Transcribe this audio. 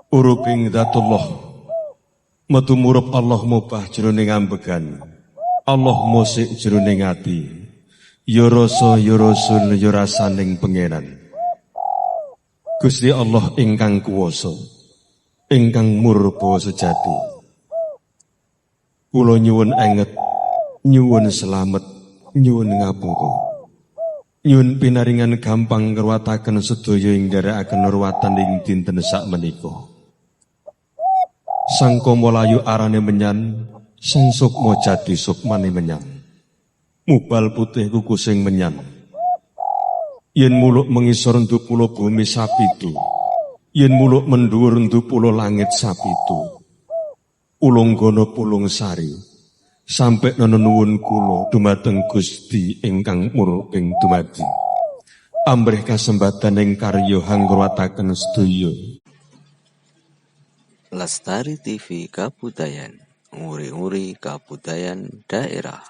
Uruping Dzatullah metu murup Allah mubah jroning ambegan, Allah musik jroning ati, ya rasa, ya rasul, ya rasaning Pangeran Gusti Allah ingkang kuwasa, ingkang murba sejati. Kula nyuwun enget, nyuwun selamet, nyuwun ngapura, nyuwun pinaringan gampang ngruwataken sedaya ing nderekaken ruwatan ing dinten sakmenika. Sang Kamalayu arane menyan, sang sukma jati sukmane menyan. Mubal putih kukusing menyan. Yen muluk mengisor ndupula bumi sapitu. Yen muluk mendhuwur ndupula langit sapitu. Ulunggana pulung sari. Sampai nono nuwun kula dumateng Gusti ingkang murping dumadi. Amrih kasembatan ing karya hangruwataken sedaya. Lestari TV Kabudayan, nguri-nguri kabudayan daerah.